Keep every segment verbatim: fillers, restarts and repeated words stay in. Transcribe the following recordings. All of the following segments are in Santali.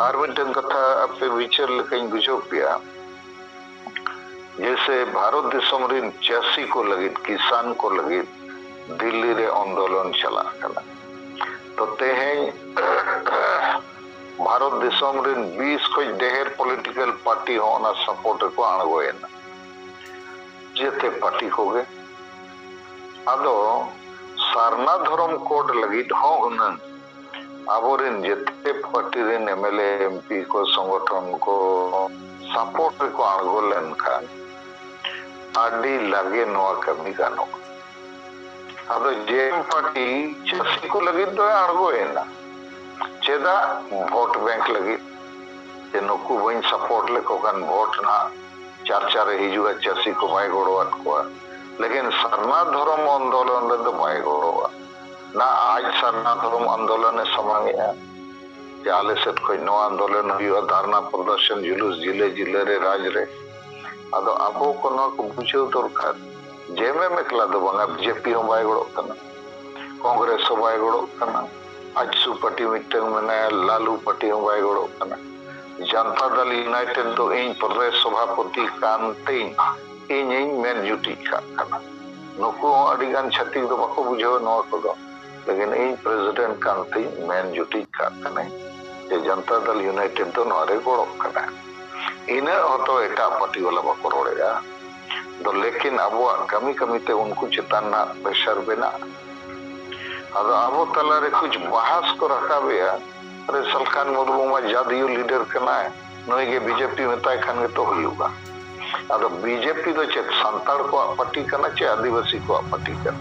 ᱟᱨ ᱢᱤᱫᱴᱮᱱ ᱠᱟᱛᱷᱟ ᱟᱯᱮ ᱵᱤᱪᱟᱹᱨ ᱞᱮᱠᱟᱧ ᱵᱩᱡᱷᱟᱹᱣ ᱯᱮᱭᱟ, ᱡᱮᱭᱥᱮ ᱵᱷᱟᱨᱚᱛ ᱫᱤᱥᱚᱢ ᱨᱤᱱ ᱪᱟᱹᱥᱤ ᱠᱚ ᱞᱟᱹᱜᱤᱫ, ᱠᱤᱥᱟᱱ ᱠᱚ ᱞᱟᱹᱜᱤᱫ ᱫᱤᱞᱞᱤ ᱨᱮ ᱟᱱᱫᱳᱞᱚᱱ ᱪᱟᱞᱟᱜ ᱠᱟᱱᱟ᱾ ᱛᱚ ᱛᱮᱦᱮᱧ ᱵᱷᱟᱨᱚᱛ ᱫᱤᱥᱚᱢ ᱨᱤᱱ ᱵᱤᱥ ᱠᱷᱚᱱ ᱰᱷᱮᱨ ᱯᱚᱞᱤᱴᱤᱠᱮᱞ ᱯᱟᱨᱴᱤ ᱦᱚᱸ ᱚᱱᱟ ᱥᱟᱯᱳᱨᱴ ᱨᱮᱠᱚ ᱟᱬᱜᱚᱭᱮᱱᱟ᱾ ᱡᱮᱛᱮ ᱯᱟᱨᱴᱤ ᱠᱚᱜᱮ᱾ ᱟᱫᱚ ᱥᱟᱨᱱᱟ ᱫᱷᱚᱨᱚᱢ ᱠᱳᱰ ᱞᱟᱹᱜᱤᱫ ᱦᱚᱸ ᱦᱩᱱᱟᱹᱝ ᱟᱵᱚᱨᱮᱱ ᱡᱮᱛᱮ ᱯᱟᱨᱴᱤ ᱨᱮᱱ M L A, M P ᱠᱚ, ᱥᱚᱝᱜᱚᱴᱷᱚᱱ ᱠᱚ ᱥᱟᱯᱳᱨᱴ ᱨᱮᱠᱚ ᱟᱬᱜᱚ ᱞᱮᱱᱠᱷᱟᱱ ᱟᱹᱰᱤ ᱞᱟᱜᱮ ᱱᱚᱣᱟ ᱠᱟᱹᱢᱤ ᱜᱟᱱᱚᱜᱼᱟ᱾ ᱟᱫᱚ ᱡᱮ ᱯᱟᱨᱴᱤ ᱪᱟᱹᱥᱤ ᱠᱚ ᱞᱟᱹᱜᱤᱫ ᱫᱚᱭ ᱟᱬᱜᱚᱭᱮᱱᱟ, ᱪᱮᱫᱟᱜ? ᱵᱷᱳᱴ ᱵᱮᱝᱠ ᱞᱟᱹᱜᱤᱫ, ᱡᱮ ᱱᱩᱠᱩ ᱵᱟᱹᱧ ᱥᱟᱯᱳᱨᱴ ᱞᱮᱠᱚ ᱠᱷᱟᱱ ᱵᱷᱳᱴ ᱱᱟᱦᱟᱜ ᱪᱟᱨᱪᱟ ᱨᱮ ᱦᱤᱡᱩᱜᱼᱟ, ᱪᱟᱹᱥᱤ ᱠᱚ ᱵᱟᱭ ᱜᱚᱲᱚᱣᱟᱫ ᱠᱚᱣᱟ᱾ ᱞᱮᱠᱤᱱ ᱥᱟᱨᱱᱟ ᱫᱷᱚᱨᱚᱢ ᱟᱱᱫᱳᱞᱚᱱ ᱨᱮᱫᱚ ᱵᱟᱭ ᱜᱚᱲᱚᱣᱟ᱾ ᱱᱟ ᱟᱡ ᱥᱟᱨᱱᱟ ᱫᱷᱚᱨᱚᱢ ᱟᱱᱫᱳᱞᱚᱱᱮ ᱥᱟᱢᱟᱝᱮᱜᱼᱟ ᱡᱮ ᱟᱞᱮ ᱥᱮᱫ ᱠᱷᱚᱱ ᱱᱚᱣᱟ ᱟᱱᱫᱳᱞᱚᱱ ᱦᱩᱭᱩᱜᱼᱟ, ᱫᱷᱟᱨᱱᱟ ᱯᱨᱚᱫᱚᱨᱥᱚᱱ ᱡᱩᱞᱩᱥ ᱡᱤᱞᱟᱹ ᱡᱤᱞᱟᱹ ᱨᱮ ᱨᱟᱡᱽ ᱨᱮ᱾ ᱟᱫᱚ ᱟᱵᱚ ᱠᱚ ᱱᱚᱣᱟ ᱠᱚ ᱵᱩᱡᱷᱟᱹᱣ ᱫᱚᱨᱠᱟᱨ, ᱡᱮ ᱮᱢ ᱮᱢ ᱮᱠᱞᱟ ᱫᱚ ᱵᱟᱝᱟ, ᱵᱤᱡᱮᱯᱤ ᱦᱚᱸ ᱵᱟᱭ ᱜᱚᱲᱚᱜ ᱠᱟᱱᱟ, ᱠᱚᱝᱜᱨᱮᱥ ᱦᱚᱸ ᱵᱟᱭ ᱜᱚᱲᱚᱜ ᱠᱟᱱᱟ, ᱟᱡᱥᱩ ᱯᱟᱨᱴᱤ ᱢᱤᱫᱴᱟᱝ ᱢᱮᱱᱟᱭᱟ, ᱞᱟᱞᱩ ᱯᱟᱨᱴᱤ ᱦᱚᱸ ᱵᱟᱭ ᱜᱚᱲᱚᱜ ᱠᱟᱱᱟ᱾ ᱡᱟᱱᱛᱟ ᱫᱟᱞ ᱤᱭᱩᱱᱟᱭᱴᱮᱰ ᱫᱚ ᱤᱧ ᱯᱨᱚᱫᱮᱥ ᱥᱚᱵᱷᱟᱯᱚᱛᱤ ᱠᱟᱱ ᱛᱤᱧ ᱤᱧᱤᱧ ᱢᱮᱱ ᱡᱩᱴᱤᱡ ᱠᱟᱜ ᱠᱟᱱᱟ᱾ ᱱᱩᱠᱩ ᱦᱚᱸ ᱟᱹᱰᱤ ᱜᱟᱱ ᱪᱷᱟᱹᱛᱤᱠ ᱫᱚ ᱵᱟᱠᱚ ᱵᱩᱡᱷᱟᱹᱣᱟ ᱱᱚᱣᱟ ᱠᱚᱫᱚ, ᱞᱮᱠᱤᱱ ᱤᱧ ᱯᱨᱮᱥᱤᱰᱮᱱᱴ ᱠᱟᱱ ᱛᱤᱧ ᱢᱮᱱ ᱡᱩᱴᱤᱡ ᱠᱟᱜ ᱠᱟᱹᱱᱟᱹᱧ ᱡᱮ ᱡᱟᱱᱛᱟ ᱫᱟᱞ ᱤᱭᱩᱱᱟᱭᱴᱮᱰ ᱫᱚ ᱱᱚᱣᱟ ᱨᱮ ᱜᱚᱲᱚᱜ ᱠᱟᱱᱟ᱾ ᱤᱱᱟᱹᱜ ᱦᱚᱸᱛᱚ ᱮᱴᱟᱜ ᱯᱟᱨᱴᱤ ᱵᱟᱞᱟ ᱵᱟᱠᱚ ᱨᱚᱲᱮᱫᱼᱟ᱾ ᱫᱚ ᱞᱮᱠᱤᱱ ᱟᱵᱚᱣᱟᱜ ᱠᱟᱹᱢᱤ ᱠᱟᱹᱢᱤ ᱛᱮ ᱩᱱᱠᱩ ᱪᱮᱛᱟᱱ ᱨᱮᱱᱟᱜ ᱯᱨᱮᱥᱟᱨ ᱵᱮᱱᱟᱜᱼᱟ᱾ ᱟᱫᱚ ᱟᱵᱚ ᱛᱟᱞᱟᱨᱮ ᱠᱩᱪ ᱵᱟᱦᱟᱥ ᱠᱚ ᱨᱟᱠᱟᱵᱮᱜᱼᱟ, ᱟᱨᱮ ᱥᱟᱞᱠᱷᱟᱱ ᱢᱩᱨᱢᱩ ᱢᱟ ᱡᱟᱫᱤᱭᱩ ᱞᱤᱰᱟᱨ ᱠᱟᱱᱟᱭ, ᱱᱩᱭ ᱜᱮ ᱵᱤᱡᱮᱯᱤ ᱢᱮᱛᱟᱭ ᱠᱷᱟᱱ ᱜᱮᱛᱚ ᱦᱩᱭᱩᱜᱼᱟ᱾ ᱟᱫᱚ ᱵᱤᱡᱮᱯᱤ ᱫᱚ ᱪᱮᱫ ᱥᱟᱱᱛᱟᱲ ᱠᱚᱣᱟᱜ ᱯᱟᱨᱴᱤ ᱠᱟᱱᱟ ᱪᱮ ᱟᱹᱫᱤᱵᱟᱹᱥᱤ ᱠᱚᱣᱟᱜ ᱯᱟᱨᱴᱤ ᱠᱟᱱᱟ?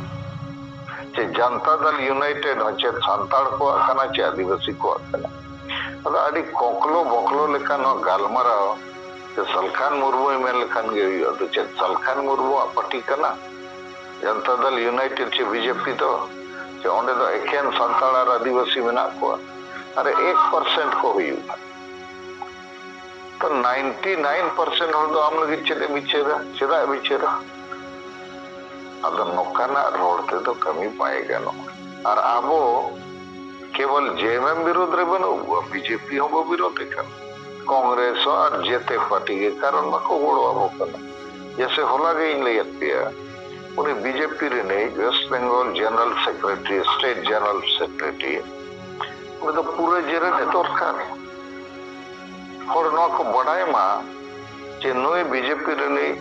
ᱪᱮ ᱡᱟᱱᱛᱟ ᱫᱟᱞ ᱤᱭᱩᱱᱟᱭᱴᱮᱰ ᱦᱚᱸ ᱪᱮᱫ ᱥᱟᱱᱛᱟᱲ ᱠᱚᱣᱟᱜ ᱠᱟᱱᱟ ᱪᱮ ᱟᱹᱫᱤᱵᱟᱹᱥᱤ ᱠᱚᱣᱟᱜ ᱠᱟᱱᱟ? ᱟᱫᱚ ᱟᱹᱰᱤ ᱠᱚᱠᱞᱚ ᱵᱚᱠᱞᱚ ᱞᱮᱠᱟ ᱱᱚᱣᱟ ᱜᱟᱞᱢᱟᱨᱟᱣ ᱡᱮ ᱥᱟᱞᱠᱷᱟᱱ ᱢᱩᱨᱢᱩᱭ ᱢᱮᱱ ᱞᱮᱠᱷᱟᱱ ᱜᱮ ᱦᱩᱭᱩᱜᱼᱟ᱾ ᱟᱫᱚ ᱪᱮᱫ ᱥᱟᱞᱠᱷᱟᱱ ᱢᱩᱨᱢᱩᱣᱟᱜ ᱯᱟᱨᱴᱤ ᱠᱟᱱᱟ ᱡᱟᱱᱛᱟ ᱫᱟᱞ ᱤᱭᱩᱱᱟᱭᱴᱮᱰ ᱪᱮ ᱵᱤᱡᱮᱯᱤ ᱫᱚ? ᱪᱮ ᱚᱸᱰᱮ ᱫᱚ ᱮᱠᱷᱮᱱ ᱥᱟᱱᱛᱟᱲ ᱟᱨ ᱟᱹᱫᱤᱵᱟᱹᱥᱤ ᱢᱮᱱᱟᱜ ᱠᱚᱣᱟ? ᱟᱨᱮ ᱮᱠ ᱯᱟᱨᱥᱮᱱᱴ ᱠᱚ ᱦᱩᱭᱩᱜᱼᱟ᱾ ᱛᱚ ᱱᱟᱭᱤᱱᱴᱤ ᱱᱟᱭᱤᱱ ᱯᱟᱨᱥᱮᱱᱴ ᱦᱚᱲ ᱫᱚ ᱟᱢ ᱞᱟᱹᱜᱤᱫ ᱪᱮᱫ ᱮ ᱵᱤᱪᱟᱹᱨᱟ? ᱪᱮᱫᱟᱜ ᱮ ᱵᱤᱪᱟᱹᱨᱟ? ᱟᱫᱚ ᱱᱚᱝᱠᱟᱱᱟᱜ ᱨᱚᱲ ᱛᱮᱫᱚ ᱠᱟᱹᱢᱤ ᱵᱟᱭ ᱜᱟᱱᱚᱜᱼᱟ᱾ ᱟᱨ ᱟᱵᱚ ᱠᱮᱵᱚᱞ ᱡᱮ ᱮᱢ ᱮᱢ ᱵᱤᱨᱳᱫᱷ ᱨᱮ ᱵᱟᱹᱱᱩᱜ ᱠᱚᱣᱟ, ᱵᱤᱡᱮᱯᱤ ᱦᱚᱸ ᱵᱚ ᱵᱤᱨᱳᱫᱷ ᱮ ᱠᱟᱱᱟ, ᱠᱚᱝᱜᱨᱮᱥ ᱦᱚᱸ, ᱟᱨ ᱡᱮᱛᱮ ᱯᱟᱨᱴᱤ ᱜᱮ, ᱠᱟᱨᱚᱱ ᱵᱟᱠᱚ ᱜᱚᱲᱚ ᱟᱵᱚ ᱠᱟᱱᱟ᱾ ᱡᱮᱥᱮ ᱦᱚᱞᱟ ᱜᱮ ᱤᱧ ᱞᱟᱹᱭᱟᱫ ᱯᱮᱭᱟ, ᱩᱱᱤ ᱵᱤᱡᱮᱯᱤ ᱨᱤᱱᱤᱡ west Bengal general secretary, state general secretary, ᱩᱱᱤ ᱫᱚ ᱯᱩᱨᱟᱹ ᱡᱮᱨᱮᱫ ᱮ ᱫᱚᱨᱠᱟᱨ᱾ ᱦᱚᱲ ᱱᱚᱣᱟ ᱠᱚ ᱵᱟᱰᱟᱭ ᱢᱟ ᱡᱮ ᱱᱩᱭ ᱵᱤᱡᱮᱯᱤ ᱨᱤᱱᱤᱡ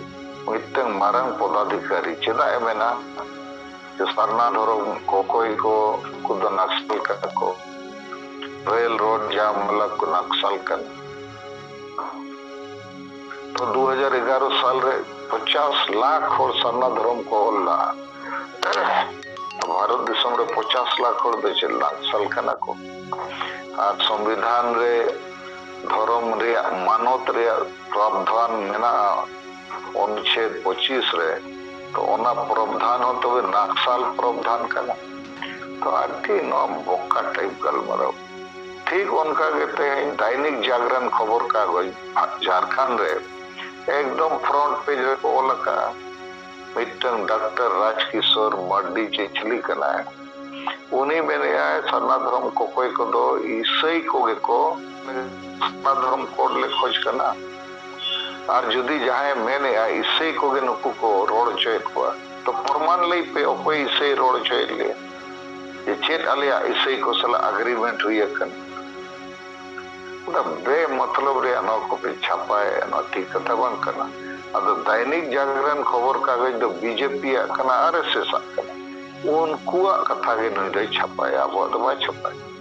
ᱢᱤᱫᱴᱟᱝ ᱢᱟᱨᱟᱝ ᱯᱚᱫᱟᱫᱷᱤᱠᱟᱨᱤ᱾ ᱪᱮᱫᱟᱜ ᱮ ᱢᱮᱱᱟ ᱡᱮ ᱥᱟᱨᱱᱟ ᱫᱷᱚᱨᱚᱢ ᱠᱚᱠᱚᱭ ᱠᱚ, ᱩᱱᱠᱩ ᱫᱚ ᱱᱟᱠᱥᱟᱞ ᱠᱟᱱᱟ ᱠᱚ, ᱨᱮᱞ ᱨᱳᱰ ᱡᱟᱢ ᱢᱟᱞᱟ ᱠᱚ ᱱᱟᱠᱥᱟᱞ ᱠᱟᱱᱟ? ᱛᱚ ᱫᱩ ᱦᱟᱡᱟᱨ ᱮᱜᱟᱨᱚ ᱥᱟᱞ ᱨᱮ ᱯᱚᱪᱟᱥ ᱞᱟᱠᱷ ᱦᱚᱲ ᱥᱟᱨᱱᱟ ᱫᱷᱚᱨᱚᱢ ᱠᱚ ᱚᱞ ᱞᱟᱜᱼᱟ᱾ ᱵᱷᱟᱨᱚᱛ ᱫᱤᱥᱚᱢ ᱨᱮ ᱯᱚᱪᱟᱥ ᱞᱟᱠᱷ ᱦᱚᱲ ᱫᱚ ᱪᱮᱫ ᱱᱟᱠᱥᱟᱞ ᱠᱟᱱᱟ ᱠᱚ? ᱟᱨ ᱥᱚᱝᱵᱤᱫᱷᱟᱱ ᱨᱮ ᱫᱷᱚᱨᱚᱢ ᱨᱮᱭᱟᱜ ᱢᱟᱱᱚᱛ ᱨᱮᱭᱟᱜ ᱯᱨᱟᱵᱫᱷᱟᱱ ᱢᱮᱱᱟᱜᱼᱟ ᱚᱱᱩᱪᱷᱮᱫ ᱯᱚᱸᱪᱤᱥ ᱨᱮ᱾ ᱛᱚ ᱚᱱᱟ ᱯᱨᱚᱵᱫᱷᱟᱱ ᱦᱚᱸ ᱛᱚᱵᱮ ᱱᱟᱠᱥᱟᱞ ᱯᱨᱚᱵᱫᱷᱟᱱ ᱠᱟᱱᱟ? ᱛᱚ ᱟᱹᱰᱤ ᱱᱚᱣᱟ ᱵᱚᱠᱟ ᱴᱟᱭᱤᱯ ᱜᱟᱞᱢᱟᱨᱟᱣ᱾ ᱴᱷᱤᱠ ᱚᱱᱠᱟ ᱜᱮ ᱛᱮᱦᱮᱧ ᱫᱟᱭᱱᱤᱠ ᱡᱟᱜᱽᱨᱟᱱ ᱠᱷᱚᱵᱚᱨ ᱠᱟᱜᱚᱡᱽ ᱡᱷᱟᱲᱠᱷᱚᱸᱰ ᱨᱮ ᱮᱠᱫᱚᱢ ᱯᱷᱨᱚᱱᱴ ᱯᱮᱡᱽ ᱨᱮᱠᱚ ᱚᱞ ᱟᱠᱟᱫᱼᱟ, ᱢᱤᱫᱴᱟᱝ ᱰᱟᱠᱛᱟᱨ ᱨᱟᱡᱽ ᱠᱤᱥᱳᱨ ᱢᱟᱨᱰᱤ ᱪᱮᱪᱞᱤ ᱠᱟᱱᱟᱭ, ᱩᱱᱤ ᱢᱮᱱᱮᱫᱼᱟᱭ ᱥᱟᱨᱱᱟ ᱫᱷᱚᱨᱚᱢ ᱠᱚᱠᱚᱭ ᱠᱚᱫᱚ ᱤᱥᱟᱹᱭ ᱠᱚᱜᱮ ᱠᱚ ᱥᱟᱨᱱᱟ ᱫᱷᱚᱨᱚᱢ ᱠᱳᱰ ᱞᱮ ᱠᱷᱚᱡᱽ ᱠᱟᱱᱟ᱾ ᱟᱨ ᱡᱩᱫᱤ ᱡᱟᱦᱟᱸᱭ ᱢᱮᱱᱮᱫᱼᱟ ᱤᱥᱟᱹᱭ ᱠᱚᱜᱮ ᱱᱩᱠᱩ ᱠᱚ ᱨᱚᱲ ᱦᱚᱪᱚᱭᱮᱫ ᱠᱚᱣᱟ, ᱛᱚ ᱯᱨᱚᱢᱟᱱ ᱞᱟᱹᱭ ᱯᱮ ᱚᱠᱚᱭ ᱤᱥᱟᱹᱭ ᱨᱚᱲ ᱦᱚᱪᱚᱭᱮᱫ ᱞᱮᱭᱟ, ᱡᱮ ᱪᱮᱫ ᱟᱞᱮᱭᱟᱜ ᱤᱥᱟᱹᱭ ᱠᱚ ᱥᱟᱞᱟᱜ ᱟᱜᱽᱨᱤᱢᱮᱱᱴ ᱦᱩᱭ ᱟᱠᱟᱱᱟ᱾ ᱚᱱᱟ ᱵᱮ ᱢᱚᱛᱞᱚᱵ ᱨᱮᱭᱟᱜ ᱱᱚᱣᱟ ᱠᱚᱯᱮ ᱪᱷᱟᱯᱟᱭᱮᱫ, ᱱᱚᱣᱟ ᱴᱷᱤᱠ ᱠᱟᱛᱷᱟ ᱵᱟᱝ ᱠᱟᱱᱟ᱾ ᱟᱫᱚ ᱫᱟᱭᱱᱤᱠ ᱡᱟᱜᱽᱨᱟᱱ ᱠᱷᱚᱵᱚᱨ ᱠᱟᱜᱚᱡᱽ ᱫᱚ ᱵᱤᱡᱮᱯᱤ ᱭᱟᱜ ᱠᱟᱱᱟ, ᱟᱨ ᱮᱥ ᱮᱥ ᱟᱜ ᱠᱟᱱᱟ, ᱩᱱᱠᱩᱣᱟᱜ ᱠᱟᱛᱷᱟ ᱜᱮ ᱱᱩᱭ ᱫᱚᱭ ᱪᱷᱟᱯᱟᱭᱟ, ᱟᱵᱚᱣᱟᱜ ᱫᱚ ᱵᱟᱭ ᱪᱷᱟᱯᱟᱭᱟ᱾